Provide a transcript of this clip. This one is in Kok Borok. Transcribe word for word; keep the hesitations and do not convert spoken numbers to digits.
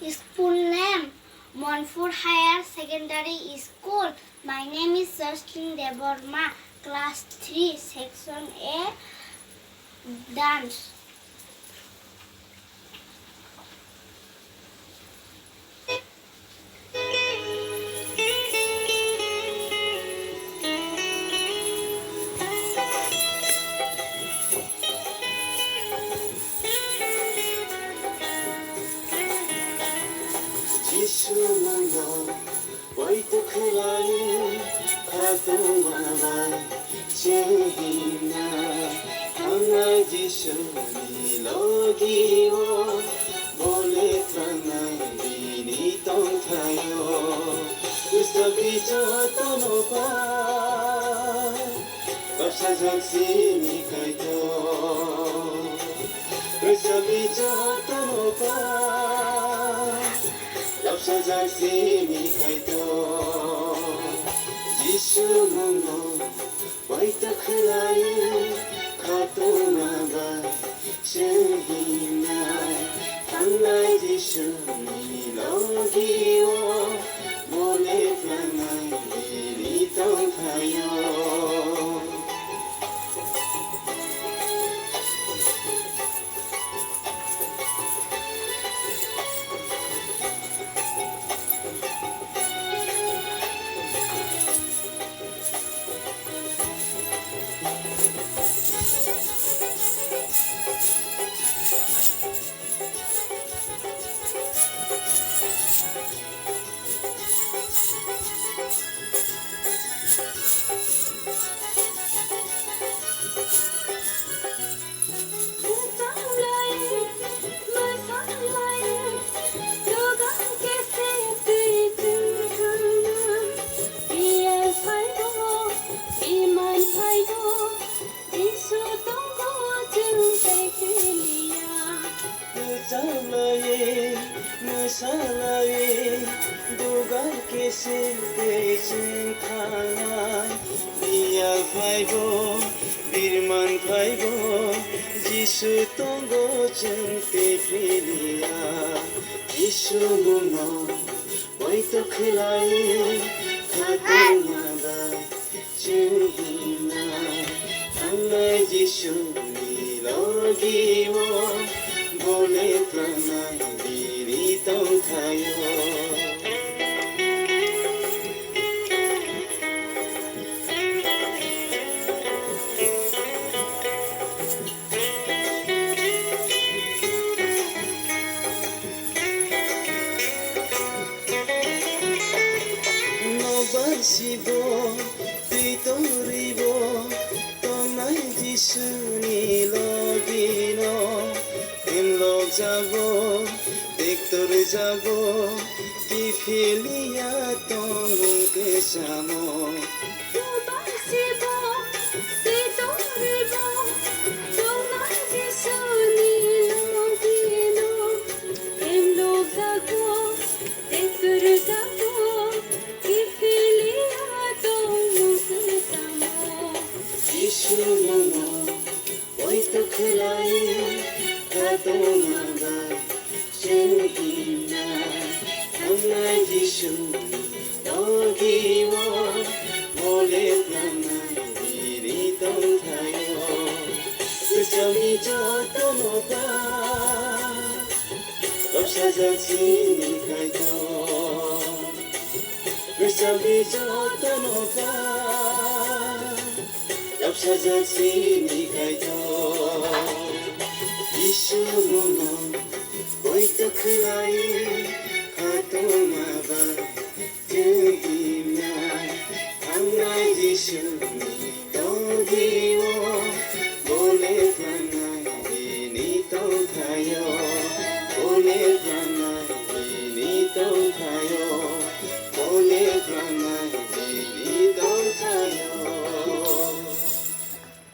School name, Monpur Higher Secondary School. My name is Justin Debbarma, class three, section A, dance. Jisu mano poito khlai khatungma bai chwng himna thangnai Jisuni logi o bole thangnai bini tongthaio. Khristo bijo tono pa Bapsajak sini Kaitor, rwchapwi jotono pa. Bapsajak sini Kaitor, Jisu mungno poito khlai khatungma bai. Chwng hinai thangnai Jisuni logi o, bole thangnai bini tongthaio. Rwchapnai, mwsanai, dugar kisil tei chwng thangnai. Biyal phaibo, birman phaibo, Jisu tongo chwng tei philia. Jisu mungno poito khlai khatungma bai. Chwng himnai thangnai Jisuni logi o, bole thangnai bini tongthaio. Nokbar sibo, twi torwi bo, tongnai Jisuni logi no. Emlok jago, tektor jago, kiphiliya tongmung kesamo. Nokbar sibo, twi torwi bo, tongnai Jisuni logi no. Emlok jago, tektor jago, kiphiliya tongmung kesamo. Jisu mungno poito khlai khatungma bai. Chwng himnai thangnai Jisuni logi o, bole thangnai bini tongthaio. Rwchapwi jotono pa, bapsajak sini Kaitor. Rwchapwi jotono pa, bapsajak sini Kaitor. Jisu mungno poito khlai khatungma bai. Chwng